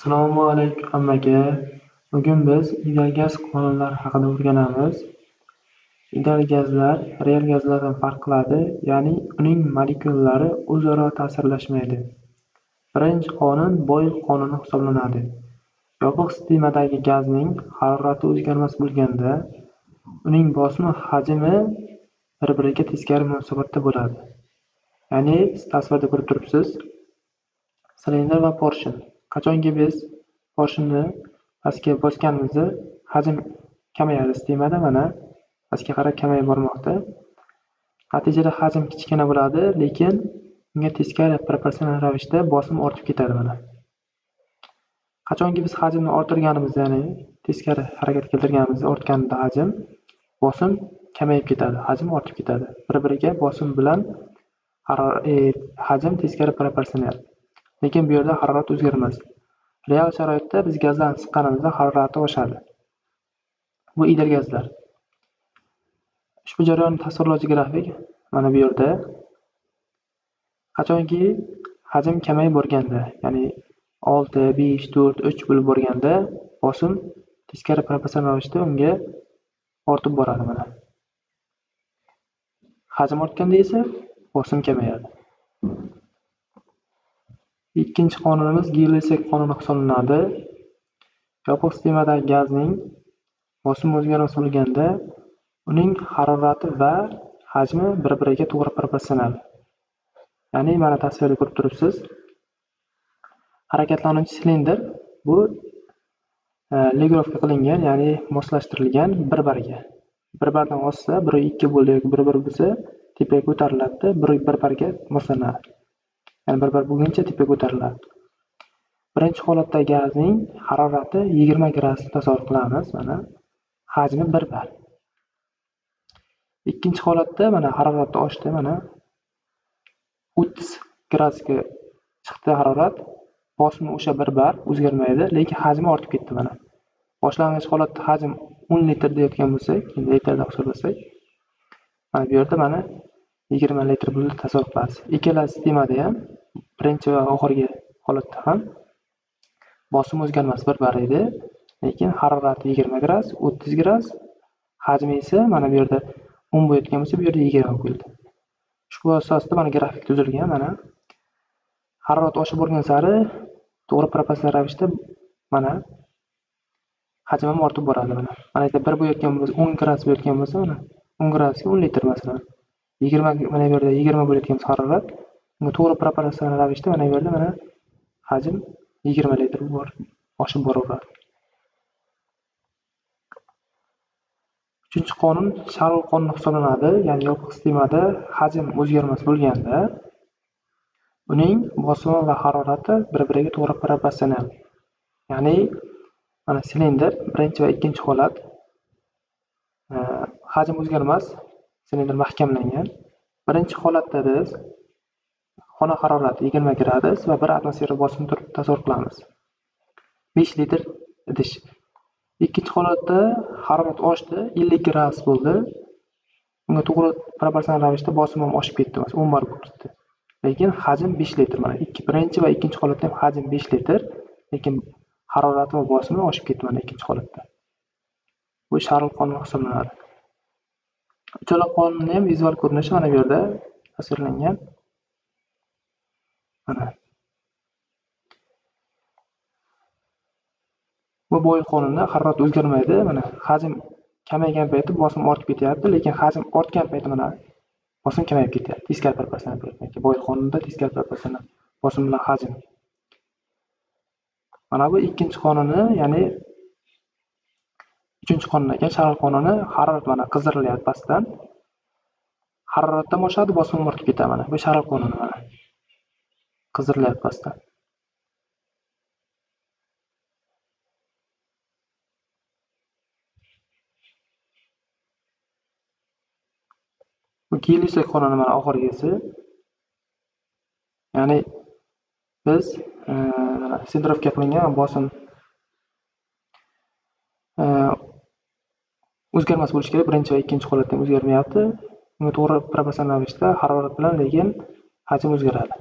Assalomu alaykum hammaga. Bugun biz ideal gaz qonunlari haqida o'rganamiz. Ideal gazlar real gazlardan farq qiladi, ya'ni uning molekulalari o'zaro ta'sirlashmaydi. Birinchi qonun Boyl qonuni hisoblanadi. Yopiq sistemadagi gazning harorati o'zgarmas bo'lganda, uning bosimi hajmi bir-biriga teskari munosabatda bo'ladi. Ya'ni tasvirda ko'rib turibsiz, silindr va porshin. Qachonki biz porshinni pastga bosganimizda hajm kamayadi sistemada, mana pastga qarab kamayib bormoqda. Natijada hajm kichkina bo'ladi, lekin unga teskari proporsional ravishda bosim ortib ketadi mana. Qachonki biz hajmni orttirganimizda, ya'ni teskari harakat keltirganimizda ortganida hajm, bosim kamayib ketadi, hajm ortib ketadi. Bir-biriga bosim bilan hajm teskari proporsional. Lekin bu yerda harorat o'zgarmas. Real sharoitda biz gazlarni siqqanimizda harorati oshadi. Bu ideal gazlar. Ushbu jarayonni tasvirlovchi grafik mana bu yerda. Qachonki hajm kamayib borganda, ya'ni 6, 5, 4, 3 bo'lib borganda bosim teskari proporsional ravishda unga ortib boradi mana. Hajm ortganda esa bosim kamayadi. Ikkinchi qonunimiz Gey-Lussak qonuni hisoblanadi. Yopiq sistemadagi gazning bosimi o'zgarmas bo'lganda, uning harorati va hajmi bir-biriga to'g'ri proporsional. Ya'ni mana tasvirda ko'rib turibsiz. Harakatlanuvchi silindr bu legirovka qilingan, ya'ni moslashtirilgan bir barga. Bir bardan oshsa, 1.2 bo'ldi yoki 1.1 bo'lsa, tepaga ko'tariladi, bir barga moslanadi. Ya'ni bir bar bo'lguncha tepaga ko'tariladi. Birinchi holatda gazning harorati 20 gradusni tasavvur qilamiz, mana hajmi 1 bar. Ikkinchi holatda mana harorat oshdi, mana 30 gradusga chiqdi harorat, bosimi o'sha 1 bar o'zgarmaydi, lekin hajmi ortib ketdi mana. Boshlang'ich holatda hajm 10 litr deyotgan bo'lsak, endi litrda hisoblasak, mana bu yerda mana 20 litr bo'ldi tasavvur qilasiz. Ikkala sistemada ham birinchi va oxirgi holatda ham bosim o'zgarmas 1 bar edi, lekin harorati 20 gradus, 30 gradus, hajmi esa mana bu yerda 10 bo'layotgan bo'lsa, bu yerda 20 bo'ldi. Ushbu asosda mana grafik tuzilgan, mana harorat oshib borgan sari to'g'ri proporsional ravishda mana hajm ham ortib boradi mana. Mana yerda 1 bo'layotgan bo'lsa, 10 gradus bo'layotgan bo'lsa, mana 10 gradusga 10 litr masalan. 20 mana bu yerda 20 bo'layotgan harorat, unga to'g'ri proporsional ravishda mana bu yerda mana hajm 20 litr bor, oshib boraveradi. Uchinchi qonun Sharl qonuni hisoblanadi. Ya'ni yopiq sistemada hajm o'zgarmas bo'lganda, uning bosimi va harorati bir-biriga to'g'ri proporsional. Ya'ni mana silindr birinchi va ikkinchi holat hajm o'zgarmas, silindr mahkamlangan. Birinchi holatda biz xona harorati 20 gradus va 1 atmosfera bosim turib tasavvur qilamiz. 5 litr idish. Ikkinchi holatda harorat oshdi, 50 gradus bo'ldi. Unga to'g'ri proporsional ravishda bosim ham oshib ketdi, masalan 10 bar bo'lib ketdi. Lekin hajm 5 litr mana. Birinchi va ikkinchi holatda ham hajm 5 litr, lekin harorati va bosimi oshib ketdi mana ikkinchi holatda. Bu Sharl qonuni hisoblanadi. Uchala qonunning ham vizual ko'rinishi mana bu yerda tasvirlangan. Mana bu Boyl qonunida harorat o'zgarmaydi. Mana hajm kamaygan payti bosim ortib ketyapti, lekin hajm ortgan payti mana bosim kamayib ketyapti. Teskari proporsional bo'ladi. Boyl qonunida teskari proporsional bosim bilan hajm. Mana bu ikkinchi qonuni, ya'ni uchinchi qonun ekan, Sharl qonuni. Harorat mana qizdirilyapti pastdan. Haroratdan oshadi, bosim ortib ketadi mana. Bu Sharl qonuni mana. Qizdirilyapti pastdan. Bu Gey-Lussak qonuni mana oxirgisi. Ya'ni biz mana sendrovka qilingan bosim o'zgarmas bo'lishi kerak. Birinchi va ikkinchi holatda ham o'zgarmayapti. Unga to'g'ri proporsional ravishda harorat bilan lekin hajm o'zgaradi.